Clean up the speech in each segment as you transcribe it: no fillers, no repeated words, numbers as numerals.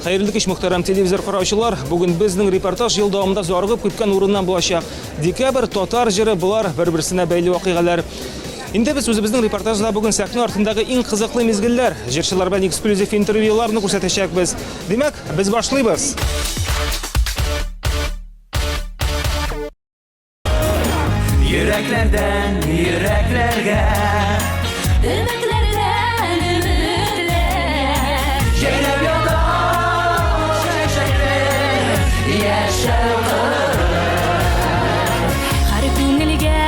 Хәерле кич, мөхтәрәм телевизор караучылар. Бүген безнең репортаж ел дәвамында зарыгып көткән урыннан булачак. Декабрь, татар җыры, болар бер-берсенә бәйле вакыйгалар. Инде без үзебезнең репортажда бүген сәхнә артындагы иң кызыклы мизгелләр, җырчылар белән эксклюзив интервьюларны күрсәтәчәкбез. Димәк, без башлыйбыз. Йөрәкләрдән йөрәкләргә Өметләрдән өметләр Җәйнәп ята чәчәкле Яшәү кыры Һәр күңелгә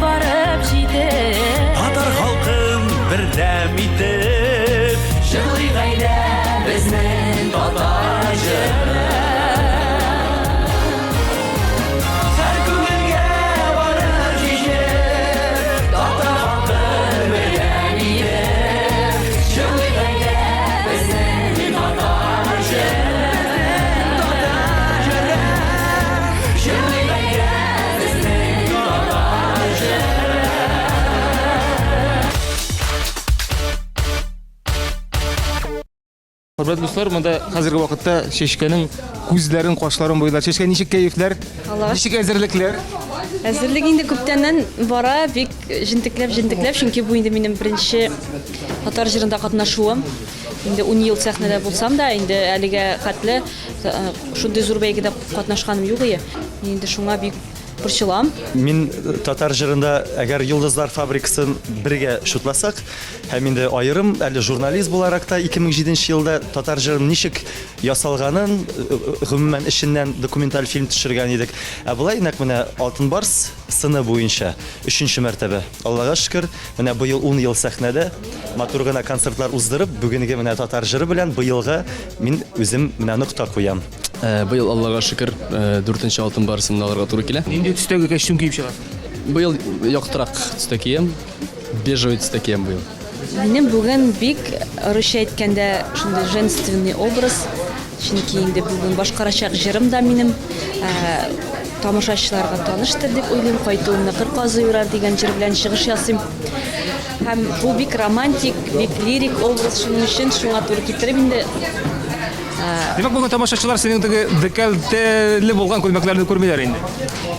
барып җитеп Татар халкын бердәм итеп Җырлый гаилә безнең татар җыры Һәр күңелгә барып җитеп, татар халкын бердәм итеп, җырлыйк әйдә безнең татар җырын. Татар җырын, җырлыйк әйдә безнең татар җырын. Хөрмәтле дуслар, монда хәзерге вакытта Чәчкәнең күзләрен, кашларын буйлар. Чәчкә, ничек кәефләр? Ничек әзерлекләр? Әзерлек инде күптәннән бара, бик җентекләп, җентекләп, чөнки бу инде минем беренче татар җырында катнашуым. Инде 10 ел сәхнәдә булсам да, инде әлегә хәтле э, шундый зур бәйгедә катнашканым юк ие. Мин инде шуңа бик борчылам. Мин э, татар җырында әгәр Йолдызлар фабрикасын бергә шутласак, һәм инде аерым әле журналист буларак та 2007 елда татар җырын ничек ясалганын, э, э, гомумән эченнән документаль фильм төшергән идек. Ә болай нәкъ менә Алтын Барс сыны буенча өченче мәртәбә. Аллага шөкер, менә быел 10 ел сәхнәдә матур гына концертлар уздырып, бүгенге менә татар җыры белән быелга мин үзем менә нокта куям. Э, быел Аллага шөкер, э, дүртенче алтын барысын алырга туры килә. Нинди төстәге костюм киеп чыгасың? Быел яктырак төстә киям, бежевый төстә киям быел. Минем бүген бик, русча әйткәндә, шундый женственный образ. Чөнки инде бүген башкарачак җырым да минем э, тамашачыларга таныштыр дип уйлыйм. Кайтуымны кыр казы юрар дигән җыр белән чыгыш ясыйм. Һәм бу бик романтик, бик лирик образ, шуның өчен шуңа туры китереп инде Димәк, бүген тамашачылар синең теге декольтеле булган күлмәкләрне күрмиләр инде.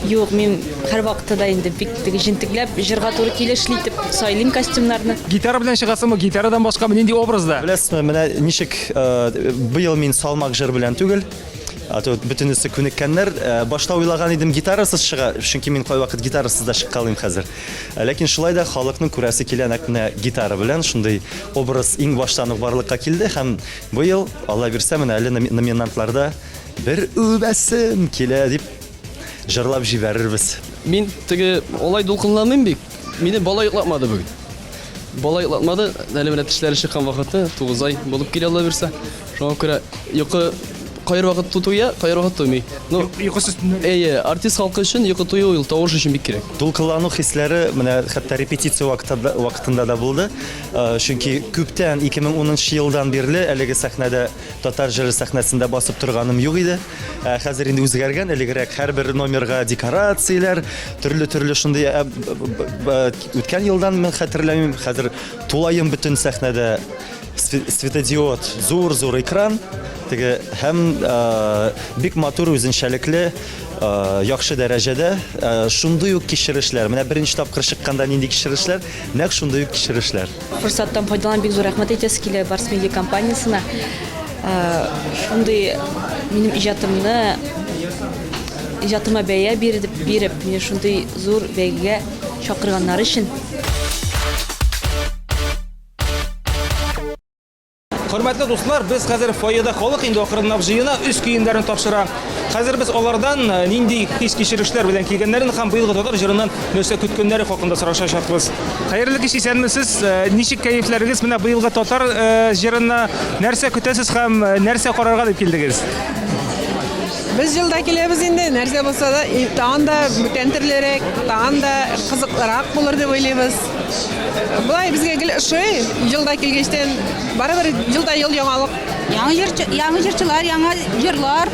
Юк, мин һәрвакытта да инде бик теге җентекләп җырга туры килешле итеп сайлыйм костюмнарны. Гитара белән чыгасыңмы, гитарадан башкамы, нинди образда? Беләсезме, менә ничек э, быел мин салмак җыр белән түгел, а то бөтенесе күнеккәннәр. Э, башта уйлаган идем гитарасыз чыга, чөнки мин кайвакыт гитарасыз да чыккалыйм хәзер. Э, ләкин шулай да халыкның күрәсе килә нәкъ менә гитара белән шундый образ иң баштан ук барлыкка килде һәм Быел, Алла бирсә, менә әле номинантларда бер үбәсем килә дип җырлап җибәрербез. Мин теге алай дулкынланмыйм бик. Мине бала йоклатмады бүген. Бала йоклатмады. Әле менә тешләре чыккан вакыты, 9 ай булып килә Алла бирсә. Шуңа күрә йокы кайбер вакыт туя, кайбер вакыт туймый. Ну, йокысыз төннәр. Әйе, артист халкы өчен йокы тую ул тавыш өчен бик кирәк. Дулкынлану хисләре менә хәтта репетиция вакытында да булды. Э, чөнки күптән 2010 елдан бирле әлеге сәхнәдә татар җыры сәхнәсендә басып торганым юк иде. Э, хәзер инде үзгәргән, элегрәк һәрбер номерга декорацияләр, төрле-төрле шундый э, үткән елдан мин хәтерләмим, хәзер тулаем бөтен сәхнәдә светодиод, зур-зур экран, теге һәм бик матур үзенчәлекле яхшы дәрәҗәдә шундый ук кичерешләр. Менә беренче тапкыр чыкканда нинди кичерешләр, Нәкъ шундый ук кичерешләр. Форсаттан файдаланып бик зур рәхмәт әйтәсе килә Барс Медиа компаниясенә. Шундый минем иҗатымны иҗатыма бәя биреп, биреп, мине шундый зур бәйгегә чакырганнары өчен. Хөрмәтле дуслар, без хәзер фойеда халык инде акрынлап җыена, үз киемнәрен тапшыра. Хәзер без алардан э, нинди хис-кичерешләр белән килгәннәрен һәм быелгы татар җырыннан нәрсә көткәннәре хакында сорашачакбыз. Хәерле кич, исәнмесез. Э, ничек кәефләрегез? Менә быелгы татар э, җырына нәрсә көтәсез һәм нәрсә карарга дип килдегез? Без елда киләбез инде, нәрсә булса да, тагын да бүтән төрлерәк, тагын да кызыклырак булыр дип уйлыйбыз. Болай безгә гел ошый, елда килгәчтән барыбер елда ел яңалык. Яңа җырчы, яңа җырчылар, яңа җырлар.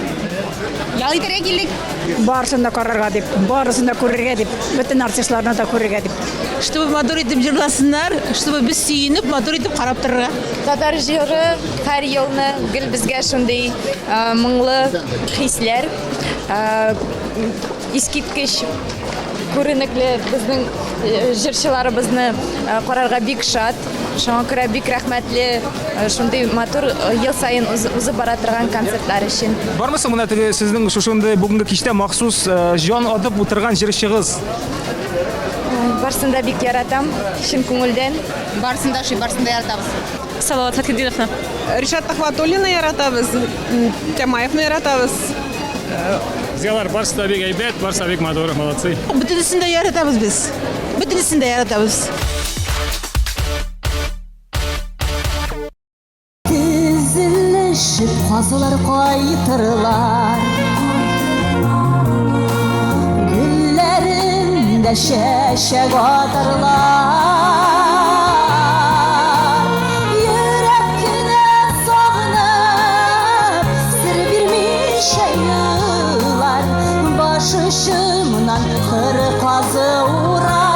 Ял итәргә килдек. Барысын да карарга дип, барысын да күрергә дип, бөтен артистларны да күрергә дип. Чтобы матур итеп җырласыннар, чтобы без сөенеп, матур итеп карап торырга. Татар җыры һәр елны гел безгә шундый моңлы хисләр, искиткеч күренекле безнең җырчыларыбызны карарга бик шат. Шуңа күрә бик рәхмәтле шундый матур ел саен узып бара торган концертлар өчен. Бармы соң менә теге сезнең шушындый бүгенге кичтә махсус җан атып утырган җырчыгыз? Барсын да бик яратам, чын күңелдән. Барсын да ошый, барсын да яратабыз. Салават Фәтхетдиновны. Ришат Төхвәтуллинны яратабыз, Тямаевны яратабыз. Безгә алар барысы да бик әйбәт, барысы да бик матур, молодцы. Бөтенесен дә яратабыз без. Бөтенесен дә яратабыз. Тезелешеп казлар кайтырлар. Гөлләрендә чәчәк атарлар. Йөрәк кенә сагынып, сер бирмичә елар. Баш очымнан кыр казы урар.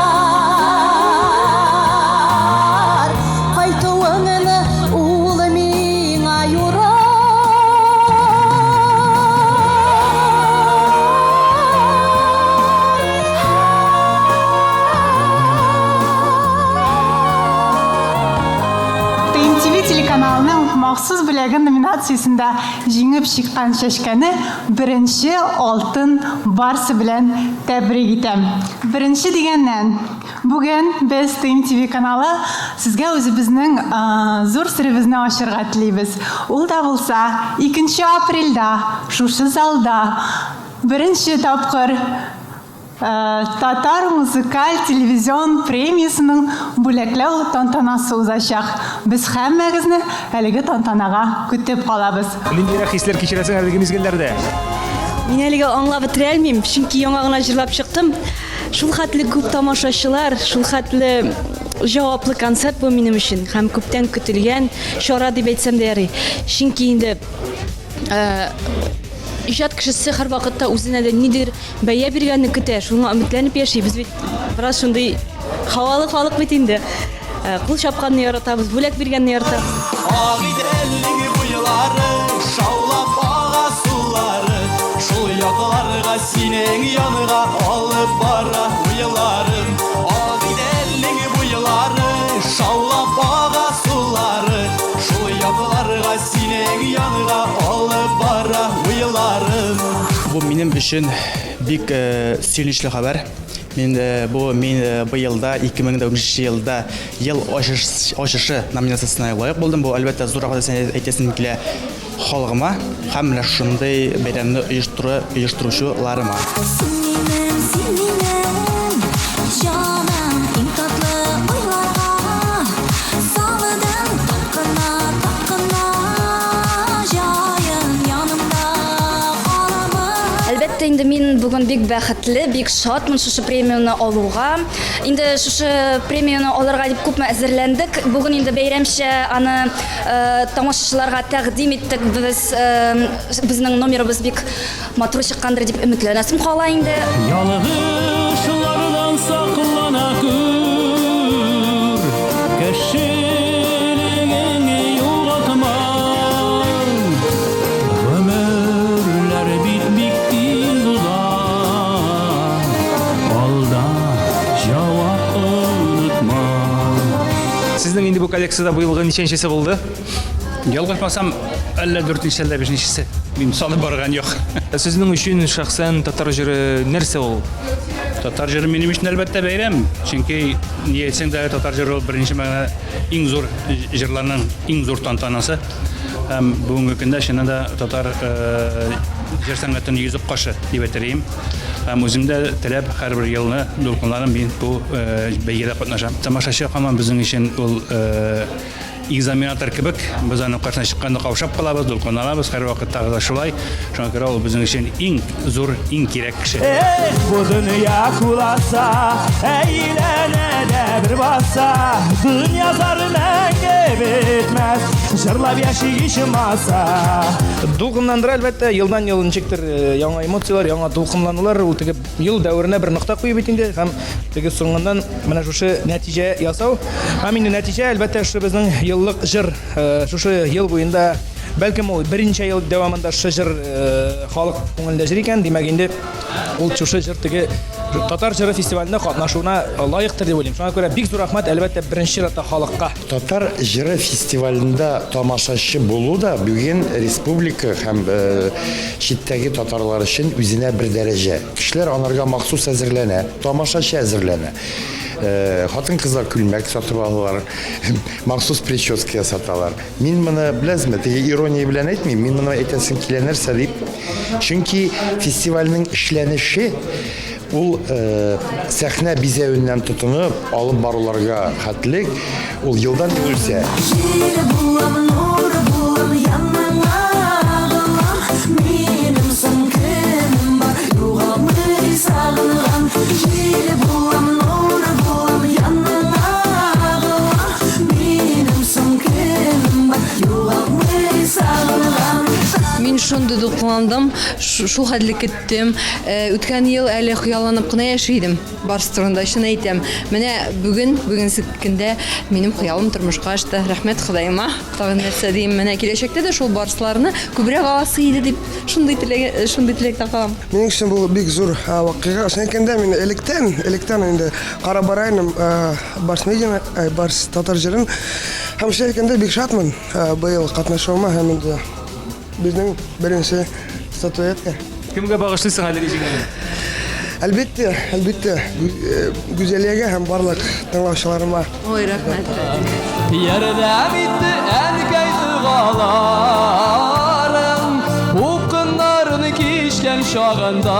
Кайтуыңны ул миңа юрар. ТНТВ телеканалының махсус бүләге номинациясендә җиңеп чыккан Чәчкәне беренче алтын барсы белән тәбрик итәм. Беренче дигәннән, бүген без ТМТВ каналы сезгә үзебезнең зур серебезне ачырга телибез. Ул да булса, 2 апрельдә шушы залда беренче тапкыр Татар музыкаль телевизион премиясенең бүләкләү тантанасы узачак. Без һәммәгезне әлеге тантанага көтеп калабыз. Ниндирәк хисләр кичерәсең әлеге мизгелләрдә? Мин әлегә аңлап бетерә алмыйм, чөнки яңа гына җырлап чыктым. Шул хәтле күп тамашачылар, шул хәтле җаваплы концерт бу минем өчен һәм күптән көтелгән чара дип әйтсәм дә ярый. Чөнки инде иҗат кешесе һәрвакытта үзенә дә нидер бәя биргәнне көтә, шуңа өметләнеп яши. Без бит бераз шундый һавалы халык бит инде. Э, кул чапканны яратабыз, бүләк биргәнне яратабыз. Агыйделнең буйлары, шаулап ага сулары, шул якларга синең янга алып бара уйларым. Агыйделнең буйлары, шаулап ага сулары, шул якларга синең янга алып бара уйларым. Бу минем өчен бик э, сөенечле хәбәр. Мин э, бу мин э, быелда 2013 елда ел ачыш, ачышы номинациясенә лаек булдым. Бу әлбәттә зур рәхмәт әйтәсем килә халкыма һәм менә шундый бәйрәмне оештыру оештыручыларыма. Син минем, син минем, җаным, иң татлы уйларга салдың тапкына, тапкына, җаен янымда каламын. Әлбәттә инде мин бүген бик бәхетле, бик шатмын шушы премияне алуга. Инде шушы премияне алырга дип күпме әзерләндек. Бүген инде бәйрәмчә аны э, тамашачыларга тәкъдим иттек. Без э, безнең номерыбыз бик матур чыккандыр дип өметләнәсем кала инде. Ялгышлардан саклана күр, кешелегеңне югалтма. Гомерләр бит бик тиз уза, алда җавап онытма. Сезнең инде бу коллекциядә быелгы ничәнчесе булды? Ялгышмасам, әллә дүртенче, әллә бишенчесе. Мин санып барган юк. Сезнең өчен шәхсән татар җыры нәрсә ул? Татар җыры минем өчен әлбәттә бәйрәм. Чөнки ни әйтсәң дә татар җыры ул беренче мәгънә иң зур җырларның иң зур тантанасы. Һәм бүгенге көндә чыннан да татар э, җыр сәнгатенең йөзек кашы дип әйтер идем. Һәм үзем дә теләп һәрбер елны дулкынланып мин бу э, бәйгедә катнашам. Тамашачы һаман безнең өчен ул э, экзаменатор кебек. Без аның каршына чыкканда каушап калабыз, дулкынланабыз, һәрвакытта да шулай. Шуңа күрә ул безнең өчен иң зур, иң кирәк кеше. Эх, бу дөнья куласа, әйләнә дә бер баса, дөнья зары мәңге бетмәс, җырлап яши ичмаса. Дулкынландыра, әлбәттә, елдан-ел ничектер э, яңа эмоцияләр, яңа дулкынланулар, ул теге ел дәверенә бер нокта кую бит инде һәм теге соңыннан менә шушы нәтиҗә ясау. Һәм инде нәтиҗә, әлбәттә, шушы безнең еллык җыр, э, шушы ел буенда бәлкем ул берничә ел дәвамында шушы җыр э, халык күңелендә җыр икән, димәк инде ул шушы җыр теге татар җыры фестивалендә катнашуына лаектыр дип уйлыйм. Шуңа күрә бик зур рәхмәт, әлбәттә, беренче чиратта халыкка. Татар җыры фестивалендә тамашачы булу да бүген республика һәм читтәге татарлар өчен үзенә бер дәрәҗә. Кешеләр анарга махсус әзерләнә, тамашачы әзерләнә. Хатын-кызлар күлмәк сатып алалар, махсус прическа ясаталар. Мин моны, беләсезме, теге ирония белән әйтмим, мин моны әйтәсем килә нәрсә дип. Чөнки фестивальнең эшләнеше Ул сәхнә бизәвеннән тотынып, алып баруларга хәтлек, ул елдан ел үсә. Җил булам, нур булам, яныңа агылам. Минем соң кемем бар, югалмый сагынган. Җил булам, нур булам, яныңа агылам. Минем соң кемем бар, югалмый сагынган. Мин шундый дулкынландым, шул хәтле көттем. Э, үткән ел әле хыялланып кына яши идем Барс турында, чын әйтәм. Менә бүген, бүгенге көндә минем хыялым тормышка ашты. Рәхмәт Ходаема. Тагын нәрсә дим, менә киләчәктә дә шул Барсларны күбрәк аласы иде дип шундый теләк, э, шундый теләктә калам. Минем өчен бу бик зур э, вакыйга. Чын әйткәндә, мин электән, электән инде карап бара идем Барс медианы, Барс татар җырын. Һәм чын әйткәндә, бик шатмын быел катнашуыма һәм инде Безнең беренче статуэтка. Кемгә багышлыйсың әлеге җиңүне? Әлбәттә, әлбәттә, Гүзәлиягә һәм барлык тыңлаучыларыма. Ой, рәхмәт. Ярдәм итте әнкәй догаларың, Упкыннарын кичкән чагында.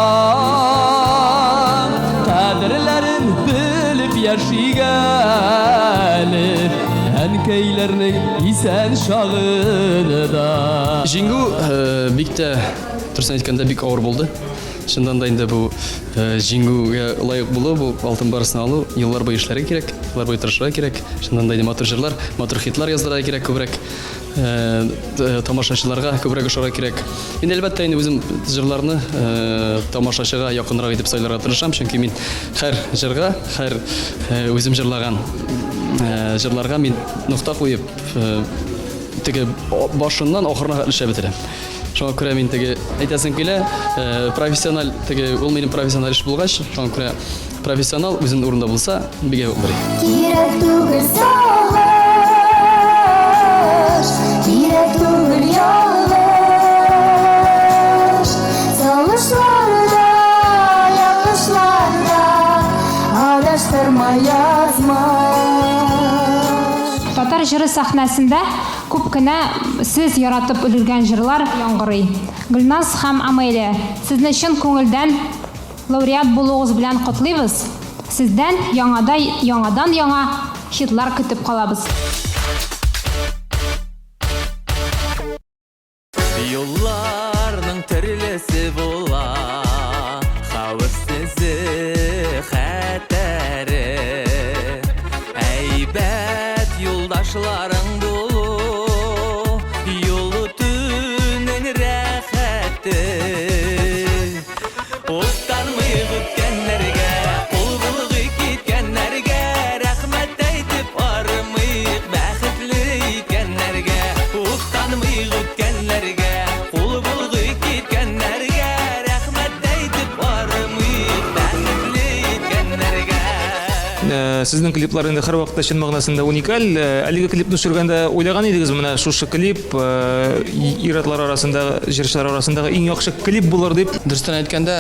Кадерләрен белеп яшик әле. Әнкәйләрнең исән чагында. Җиңү бик тә, дөресен әйткәндә, бик авыр булды. Чыннан да инде бу җиңүгә лаек булу, бу алтын барысын алу, еллар буе эшләргә кирәк, еллар буе тырышырга кирәк. Чыннан да инде матур җырлар, матур хитлар яздырырга кирәк күбрәк. Тамашачыларга күбрәк ошарга кирәк. Мин, әлбәттә, инде үзем җырларны тамашачыга якынрак итеп сайларга тырышам, чөнки мин һәр җырга, һәр үзем җырлаган җырларга мин нокта куеп, теге башыннан ахырына хәтле эшләп бетерәм. Шуңа күрә мин теге әйтәсем килә, профессиональ теге ул минем профессиональ эш булгач, шуңа күрә Профессионал үзенең урында булса, бик әйбәт булыр иде. Кирәк түгел сагыш, кирәк түгел ялгыш. Сагышларда, ялгышларда адаштырма язмыш. Татар җыры сәхнәсендә күп кенә сез яратып өлгергән җырлар яңгырый. Гөлназ һәм Амелия, сезне чын күңелдән Лауреат булуыгыз белән котлыйбыз! Сездән яңада яңадан-яңа хитлар көтеп калабыз! Юлларның төрлесе була, хәвефсезе, хәтәре. Әйбәт юлдашларың булу, юл үтүнең рәхәте. Уфтанмыйк үткәннәргә, кул болгый киткәннәргә, рәхмәт әйтеп армыйк бәхетле иткәннәргә. Уфтанмыйк үткәннәргә, кул болгый киткәннәргә, рәхмәт әйтеп армыйк бәхетле иткәннәргә. Э, сезнең клиплар инде һәрвакытта чын мәгънәсендә уникаль. Э, әлеге клипны төшергәндә уйлаган идегез, менә шушы клип э, ир-атлар арасында, җырчылар арасындагы иң яхшы клип булыр дип. Дөрестен әйткәндә,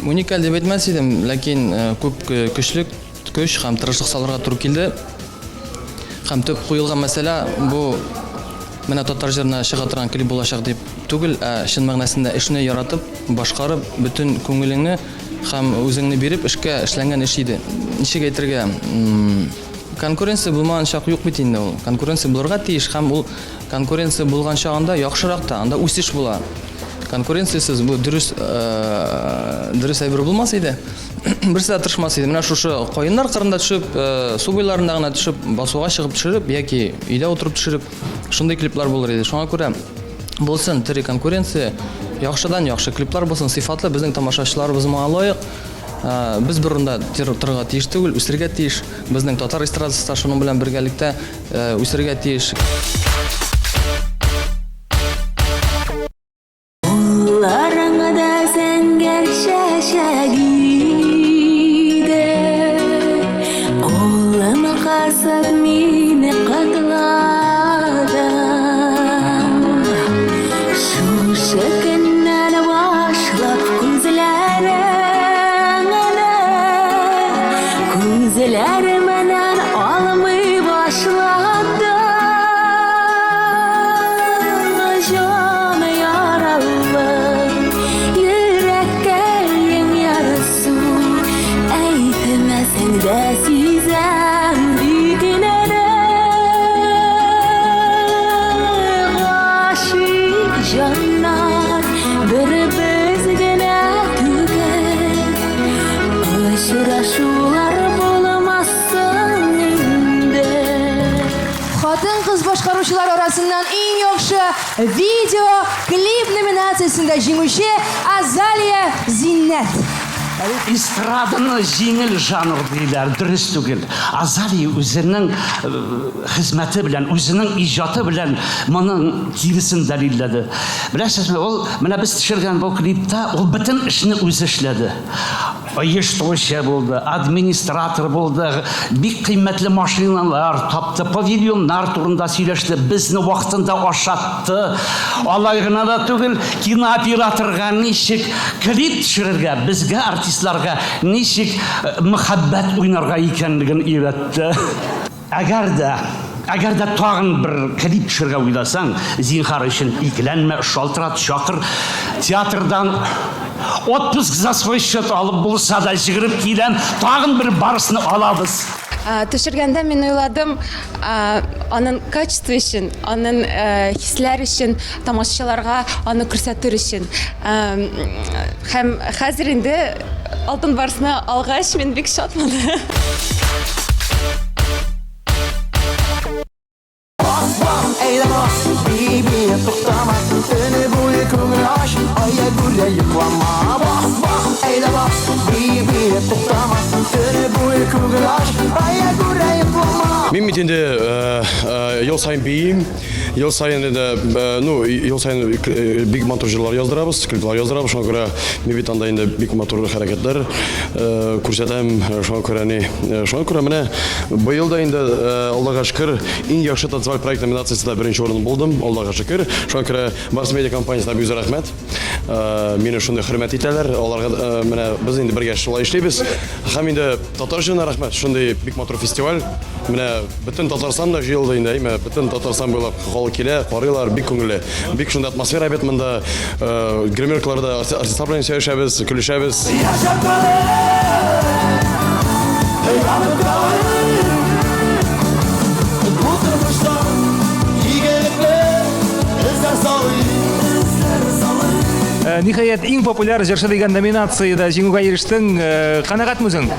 уникаль дип әйтмәс идем, ләкин күп көчлек, көч һәм тырышлык салырга туры килде. Һәм төп куелган мәсьәлә бу менә татар җырына чыга торган клип булачак дип түгел, ә чын мәгънәсендә эшне яратып, башкарып, бөтен күңелеңне Һәм үзеңне биреп эшкә эшләнгән эш иде. Ничек әйтергә, Конкуренция булмаган чак юк бит инде ул. Конкуренция булырга тиеш һәм ул конкуренция булган чагында яхшырак та, анда үсеш була. Конкуренциясез бу дөрес дөрес әйбер булмас иде. Берсе дә тырышмас иде. Менә шушы каеннар кырында төшеп, су буйларында гына төшеп, басуга чыгып төшереп яки өйдә утырып төшереп, шундый клиплар булыр иде. Шуңа күрә булсын тере конкуренция, яхшыдан яхшы клиплар булсын, сыйфатлы, безнең тамашачыларыбыз моңа лаек. Без бер урында торырга тиеш түгел, үсергә тиеш. Безнең татар эстрадасы да шуның белән бергәлектә үсергә тиеш. Кулларыңда зәңгәр чәчәк иде. Кулым кысып мине котладың. Шушы көннән башлап күзләреңне күзләремнән алмый башладым. Җан яралы, йөрәккәем ярсу, әйтмәсәң дә сизәм бит инде. Гашыйк җаннар бер без генә түгел, очрашулар булмасын инде. Хатын-кыз башкаручылар арасыннан иң яхшы видео клип номинациясендә җиңүче Азалия Зиннәт. Эстраданы җиңел жанр диләр, дөрес түгел. Азалия үзенең хезмәте белән, үзенең иҗаты белән моның киресен дәлилләде. Беләсезме, ул менә без төшергән бу клипта ул бөтен эшне үзе эшләде. Оештыручы булды, администратор булды, бик кыйммәтле машиналар тапты, павильоннар турында сөйләште, безне вакытында ашатты. Алай гына да түгел, кинооператорга ничек клип төшерергә, безгә, артистларга ничек э, мәхәббәт уйнарга икәнлеген өйрәтте. Әгәр дә, әгәр дә тагын бер клип төшерергә уйласаң, зинһар өчен икеләнмә, шалтырат, чакыр. Театрдан отпуск за свой счет алып булса да җигереп киләм, тагын бер барысны алабыз. Төшергәндә мин уйладым, аның качество өчен, аның хисләр өчен, тамашачыларга аны күрсәтер өчен. Һәм хәзер инде Алтын барсны алгач, мин бик шатмын. Бас, бас, әйдә бас, бии, бии, туктама, төне буе күңел ач, аягүрә йоклама. Бас, бас, әйдә бас, бии, бии, туктама, төне буе күңел ач, аягүрә йоклама. Мин бит инде э, э, ел саен биим, Ел саен инде, э, ну, ел саен э, бик матур җырлар яздырабыз, клиплар яздырабыз. Шуңа күрә мин бит анда инде бик матур хәрәкәтләр э, күрсәтәм. Шуңа күрә ни, шуңа күрә менә быел да инде Аллага шөкер, иң яхшы танцеваль проект номинациясендә беренче урын булдым. Аллага шөкер. Шуңа күрә Барс Медиа компаниясенә бик зур рәхмәт. Мине шундый хөрмәт итәләр. Аларга менә без инде бергә шулай эшлибез. Һәм инде татар җырына рәхмәт. Шундый бик матур фестиваль. Менә бөтен Татарстан да җыелды инде, әйме, бөтен Татарстан буйлап халык килә, карыйлар, бик күңелле. Бик шундый атмосфера бит монда. Э, гримеркаларда артистлар белән сөйләшәбез, көлешәбез. Яшәп калыйк, янып калыйк. Бу тормышта игелекле эзләр салыйк. Эзләр салыйк. Э, ниһаять, иң популяр җырчы дигән номинациядә җиңүгә ирештең. Э, канәгатьме үзең?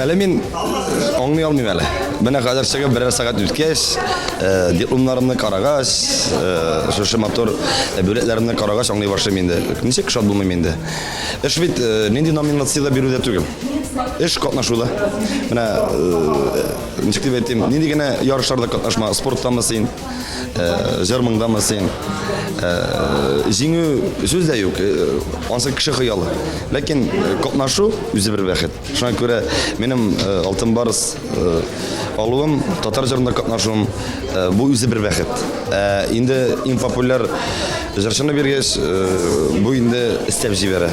Әле мин аңлый алмыйм әле. Менә хәзер чыгып берәр сәгать үткәч, э, дипломнарымны карагач, э, шушы матур э, бүләкләремне карагач аңлый башлыйм инде. Ничек шат булмыйм инде. Эш бит нинди номинациядә бирүдә түгел. Эш катнашуда. Менә ничек дип әйтим, нинди генә ярышларда катнашма, спорттамы син, Э, җыр моңдамы син? Э, җиңү сүз дә юк, э, ансы кеше хыялы. Ләкин катнашу үзе бер бәхет. Шуңа күрә минем Алтын барс алуым, татар җырында катнашуым бу үзе бер бәхет. Инде иң популяр җырчыны биргәч, бу инде өстәп җибәрә.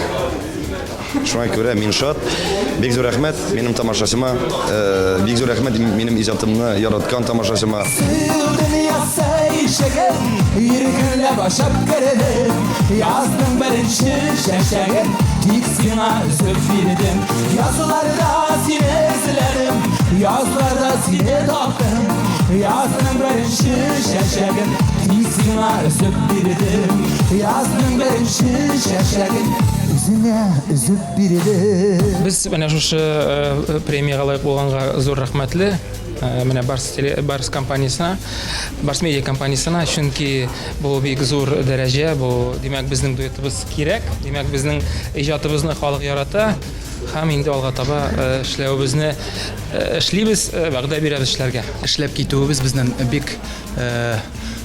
Шуңа күрә мин шат. Бик зур рәхмәт минем тамашачыма. Э, бик зур рәхмәт минем иҗатымны яраткан тамашачыма. Сөю дөньясы ишеген иркен. Җәйләп ачып кердем. Язның беренче чәчәген тик сиңа өзеп бирдем. Язларда сине эзләдем, язларда сине таптым. Язның беренче чәчәген тик сиңа өзеп бирдем. Язның беренче чәчәген үзеңә өзеп бирдем. Без менә шушы премиягә лаек булганга зур рәхмәтле. Менә Барс теле, Барс компаниясенә, Барс медиа компаниясенә, чөнки бу бик зур дәрәҗә, бу, димәк, безнең дуэтыбыз кирәк, димәк, безнең иҗатыбызны халык ярата һәм инде алга таба эшләвебезне эшлибез, вәгъдә бирәбез эшләргә. Эшләп китүебез безнең бик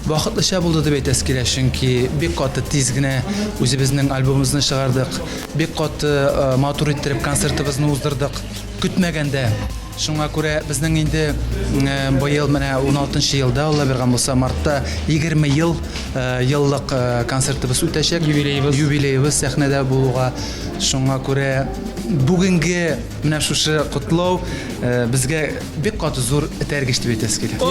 вакытлыча булды дип әйтәсе килә, чөнки бик каты тиз генә үзебезнең альбомыбызны чыгардык, бик каты матур иттереп концертыбызны уздырдык, көтмәгәндә. Шуңа күрә безнең инде быел менә 16 елда, Алла биргән булса, мартта 20 ел еллык концертыбыз үтәчәк. Юбилеебыз. Юбилеебыз сәхнәдә булуга. Шуңа күрә бүгенге менә шушы котлау безгә бик каты зур этәргеч дип әйтәсе килә.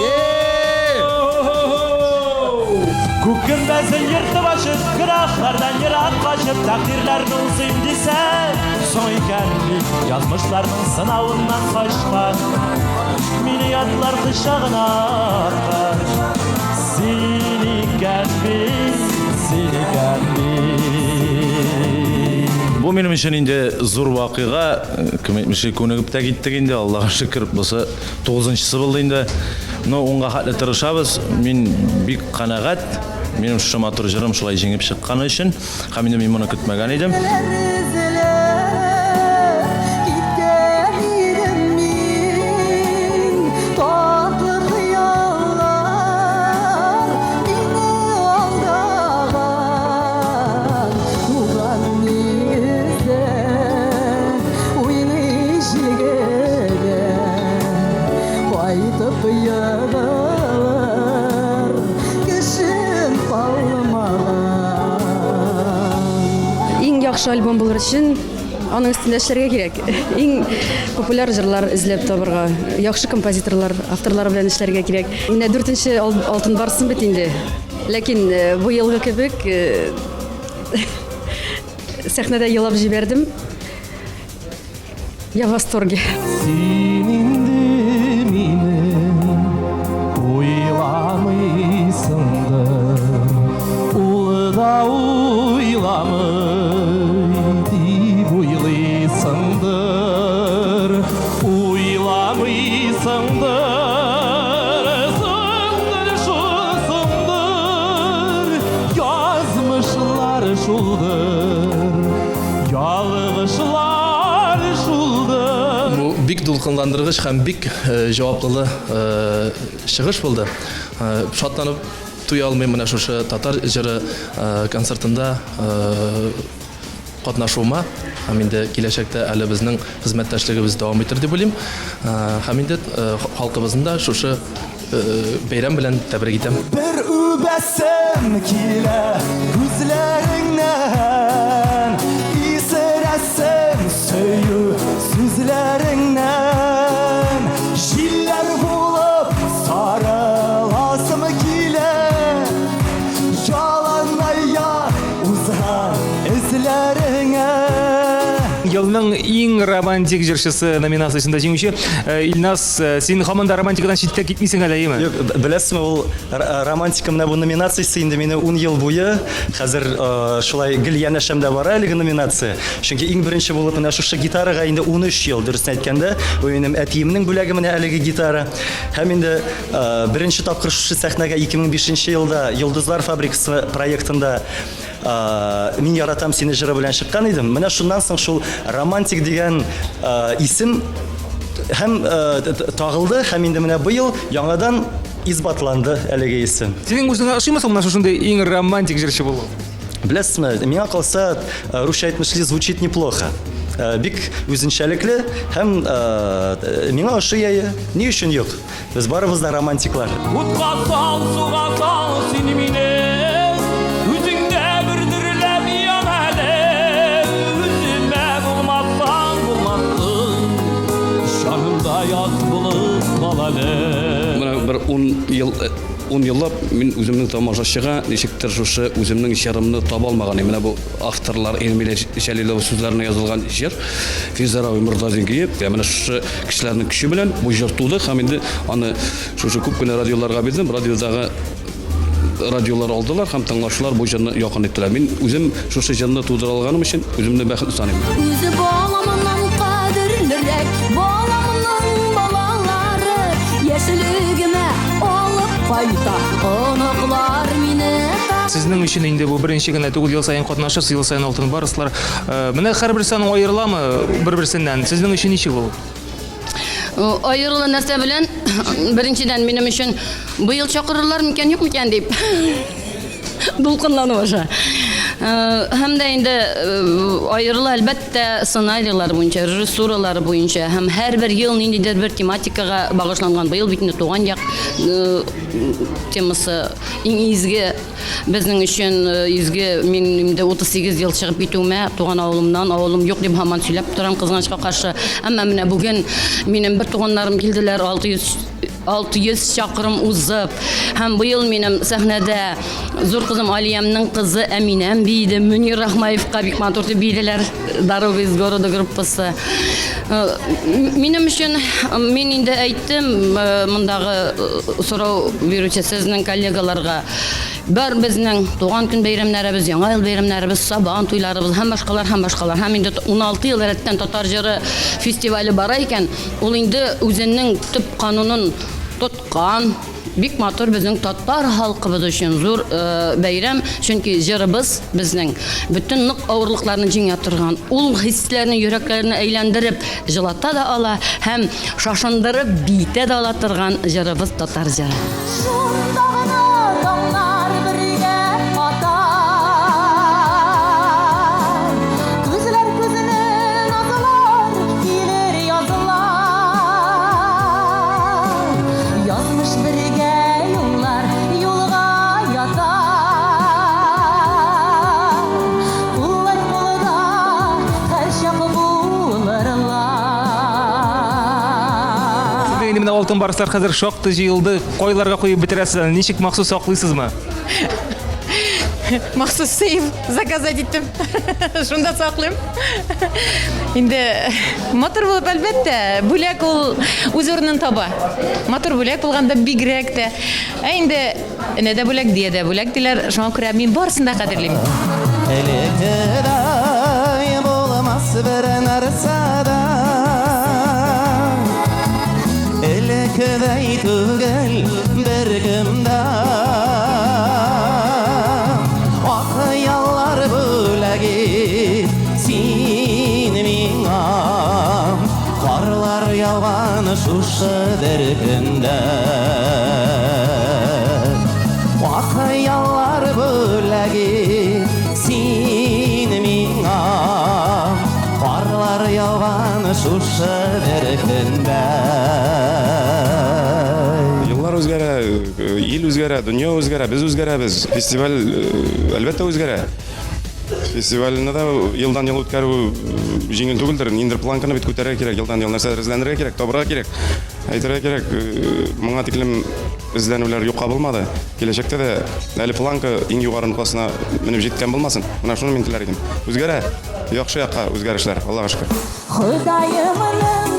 Күк гөмбәзен ертып ачып, гөнаһлардан ерак качып, тәкъдирләрне узыйм дисәң, соң икән бит, язмышларның сынавыннан качкан. Мине ятлар кочагына аткан. Син икән бит, син икән бит. Бу минем өчен инде зур вакыйга, кем әйтмешли, күнегеп тә киттек инде, Аллага шөкер, бусы тугызынчысы булды инде. Ну, унга хәтле тырышабыз. Мин бик канәгать. Минем шушы матур җырым шулай җиңеп чыкканы өчен. Һәм инде мин моны көтмәгән идем. Кайтып егылыр кешем калмаган. Иң яхшы альбом булыр өчен аның өстендә эшләргә кирәк. Иң популяр җырлар эзләп табырга, яхшы композиторлар, авторлар белән эшләргә кирәк. Менә дүртенче алтын барсын бит инде. Ләкин э, бу елгы кебек э, сәхнәдә елап җибәрдем. Я в восторге. Син инде мине уйламыйсыңдыр, ул да уйламый дип уйлыйсыңдыр, уйламыйсыңдыр, соңдыр шул соңдыр, язмышлар шулдыр, ялгышлар шулдыр. Бу бик дулкынландыргыч һәм бик җаваплылы чыгыш булды. Шатланып туя алмыйм менә шушы татар җыры концертында катнашуыма һәм инде киләчәктә әле безнең хезмәттәшлегебез дәвам итер дип уйлыйм. Һәм инде халкыбызны да шушы бәйрәм белән тәбрик итәм. Бер үбәсем килә күзләреңнән, исерәсем сөю сүзләреңнән. Җилләр булып сарыласым килә, яланаяк узган эзләреңә. Елның иң романтик җырчысы номинациясендә җиңүче Илназ, син һаман да романтикадан читтә китмисең әле, әйеме? Юк, беләсезме, ул романтика менә бу номинациясе инде мине 10 ел буе хәзер шулай гел янәшәмдә бара әлеге номинация. Чөнки иң беренче булып менә шушы гитарага инде 13 ел, дөресен әйткәндә, бу минем әтиемнең бүләге менә әлеге гитара. Һәм инде беренче тапкыр шушы сәхнәгә 2005 елда Йолдызлар фабрикасы проектында Мин яратам сине җыры белән чыккан идем. Менә шуннан соң шул романтик дигән исем һәм тагылды, һәм инде менә быел яңадан исбатланды әлеге исем. Синең үзеңә ошыймы соң менә шушындый иң романтик җырчы булу? Беләсезме, миңа калса, русча әйтмешли, звучит неплохо. Бик үзенчәлекле һәм миңа ошый әйе. Ни өчен юк? Без барыбыз да романтиклар. Утка сал, суга сал син мине, үзеңдә бер дөрләп ян әле. Үземә булмасаң булмасын, җанымда ят булып кал әле. Менә бер 10 ел Ун еллап мин үземнең тамашачыга ничектер шушы үземнең җырымны таба алмаган идем. Менә бу авторлар Эльмира Җәлилова сүзләренә язылган җыр, Физара Мортазин көе. Менә шушы кешеләрнең көче белән бу җыр туды һәм инде аны шушы күп кенә радиоларга бирдем. Радиодагы радиолар алдылар һәм тыңлаучылар бу җырны якын иттеләр. Мин үзем шушы җырны тудыра алганым өчен үземне бәхетле саныйм. Үзе баламыннан кадерлерәк, баламның балалары яшьлегемә алып кайта, оныклар мине. Сезнең өчен инде бу беренче генә түгел, ел саен катнашасыз, ел саен алтын барслар. Менә һәрберсе аның аерыламы бер-берсеннән? Сезнең өчен ничек ул? Аерылы нәрсә белән, беренчедән, минем өчен быел чакырырлар микән, юк микән дип дулкынлану аша. Һәм дә инде аерыла, әлбәттә, сценарийлар буенча, режиссуралары буенча һәм һәрбер ел ниндидер бер тематикага багышланган. Быел бит инде туган як темасы иң изге Безнең өчен изге, мин инде 38 ел чыгып китүемә туган авылымнан, авылым юк дип һаман сөйләп торам, кызганычка каршы. Әмма менә бүген минем бер туганнарым килделәр, 600 600 чакрым узып. Һәм быел минем сәхнәдә зур кызым Алиямнең кызы Әминәм биеде. Мөнир Рахмаевка бик матур дип биеделәр. Дорога из города группасы. Минем өчен, мин инде әйттем, мондагы сорау бирүче сезнең коллегаларга, бар безнең туган көн бәйрәмнәребез, яңа ел бәйрәмнәребез, сабан туйларыбыз һәм башкалар, һәм башкалар. Һәм инде 16 ел рәттән татар җыры фестивале бара икән, ул инде үзенең төп канунын тоткан, Бик матур безнең татар халкыбыз өчен зур бәйрәм, чөнки җырыбыз безнең бөтен нык авырлыкларны җиңә торган, ул хисләрне йөрәкләрне әйләндереп җылата да ала һәм шашындырып биетә дә ала торган җырыбыз татар җыры. Шунда гына таңнар бергә ата. Күзләр күзне назлар, килер язлар. Язмыш бергә юллар юлга ята. Куллар кулда һәрчак булырлар. Сезнең инде менә алтын барслар хәзер шактый җыелды. Кайларга куеп бетерәсез аны? Ничек махсус саклыйсызмы? Махсус сейф заказать иттем. Шунда саклыйм. Инде матур булып, әлбәттә, бүләк ул үз урынын таба. Матур бүләк булганда бигрәк тә. Ә инде энә дә бүләк, дия дә бүләк диләр. Шуңа күрә мин барысын да кадерлим. Элеккедәй булмас бер нәрсә дә. Элеккедәй түгел беркем дә. Ак хыяллар бүләк ит син миңа. Карлар яуган шушы бер көндә. Ак хыяллар бүләк ит син миңа. Карлар яуган шушы бер көндә. Еллар үзгәрә, ил үзгәрә, дөнья үзгәрә, без үзгәрәбез. Фестиваль, әлбәттә, үзгәрә. Фестивальне дә елдан-ел үткәрү җиңел түгелдер. Ниндидер планканы бит күтәрергә кирәк, елдан-ел нәрсәдер эзләнергә кирәк, табырга кирәк. Әйтергә кирәк, моңа тиклем эзләнүләр юкка булмады. Киләчәктә дә әле планка иң югары ноктасына менеп җиткән булмасын. Менә шуны мин теләр идем. Үзгәрә, яхшы якка үзгәрешләр, Аллага шөкер. Ходаемның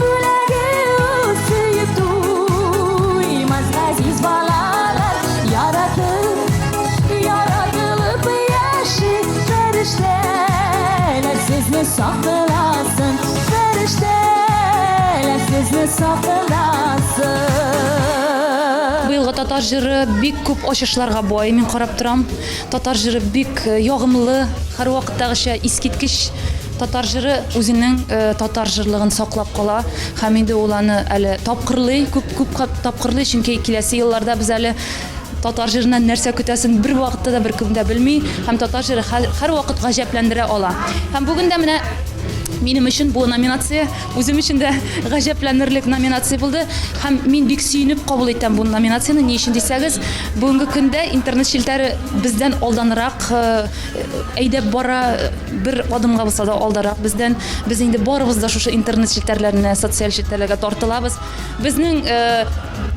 бүләге ул сөеп туймас газиз балалар яратып, яратылып яши фәрештәләр сезне сакласын, фәрештәләр сезне сакласын. Быелгы татар җыры бик күп ачышларга бай, мин карап торам. Татар җыры бик ягымлы, һәрвакыттагыча искиткеч. Татар җыры үзенең татар җырлыгын саклап кала һәм инде ул аны әле тапкырлый, күп күп тапкырлый, чөнки киләсе елларда без әле татар җырыннан нәрсә көтәсен бер вакытта да беркем дә белми һәм татар җыры һәрвакыт гаҗәпләндерә ала. Һәм бүген дә менә минем өчен бу номинация Үзем өчен дә гаҗәпләнерлек номинация булды һәм мин бик сөенеп кабул итәм бу номинацияне. Ни өчен дисәгез, бүгенге көндә интернет челтәре бездән алданрак э, әйдәп бара, бер адымга булса да алдарак бездән. Без инде барыбыз да шушы интернет челтәрләренә, социаль челтәрләргә тартылабыз. Безнең э,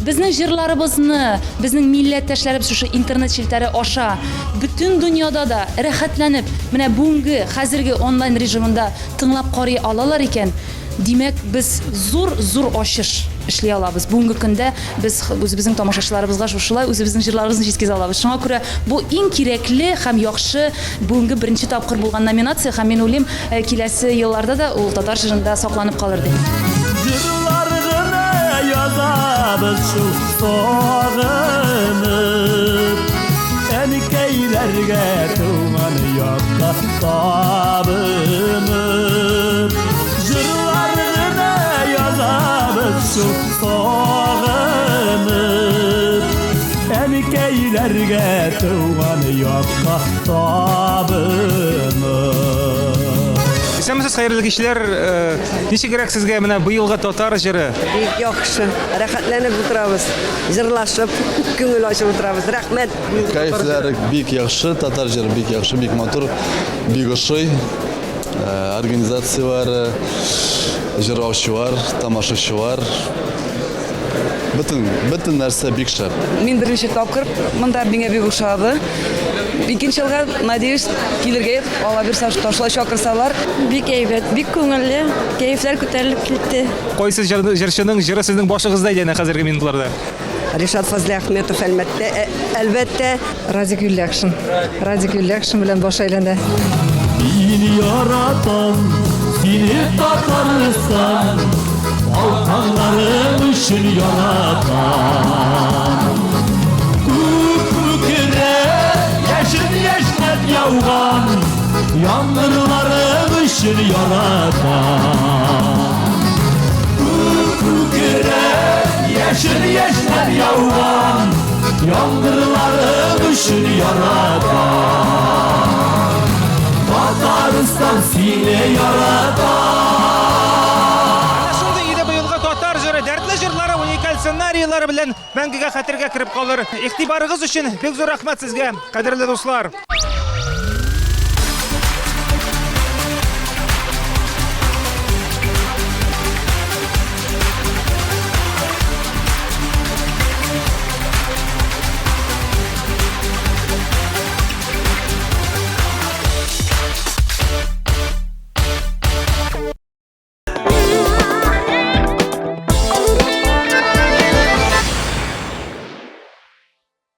Безнең җырларыбызны, безнең милләттәшләребез шушы интернет челтәре аша бөтен дөньяда да рәхәтләнеп, менә бүгенге, хәзерге онлайн режимында тыңлап карый алалар икән, димәк, без зур, зур ачыш эшли алабыз. Бүгенге көндә без үзебезнең тамашачыларыбызга шушылай үзебезнең җырларыбызны җиткезә алабыз. Шуңа күрә бу иң кирәкле һәм яхшы бүгенге беренче тапкыр булган номинация һәм мин уйлыйм, киләсе елларда да ул татар җырында сакланып калыр дип. Җырлар гына язабыз шул сагынып, Әнкәйләргә туган якка табынып. Җырлар гына язабыз шул сагынып, Әнкәйләргә туган якка табынып. Исәнмесез, хәерле кичләр. Э, ничегрәк сезгә менә быелгы татар җыры? Бик яхшы. Рәхәтләнеп утырабыз. Җырлашып, күңел ачып утырабыз. Рәхмәт. Кәефләр бик яхшы, татар җыры бик яхшы, бик матур, бик ошый. Э, организацияләре, җырлаучылар, тамашачылар. Бөтен, бөтен нәрсә бик шәп. Мин беренче тапкыр монда, миңа бик ошады. Икенче елга, надеюсь, килергә, Алла бирсә, шулай чакырсалар. Бик әйбәт, бик күңелле, кәефләр күтәрелеп китте. Кайсы җырчының җыры сезнең башыгызда әйләнә хәзерге минутларда? Ришат Фазлиәхметов, әлмәттә, әлбәттә. Радик Юльякшин. Радик Юльякшин белән баш әйләнә. Мин яратам сине, Татарстан, Алтыннарың өчен яратам. Күк күкрәп, яшен яшьнәп яуган Яңгырларың өчен яратам. Күк күкрәп, яшен яшьнәп яуган Яңгырларың өчен яратам. Татарстан сине яратам. Менә шундый иде быелгы татар җыры, дәртле җырлары, уникаль сценарийлары белән мәңгегә хәтергә кереп калыр. Игътибарыгыз өчен бик зур рәхмәт сезгә, кадерле дуслар.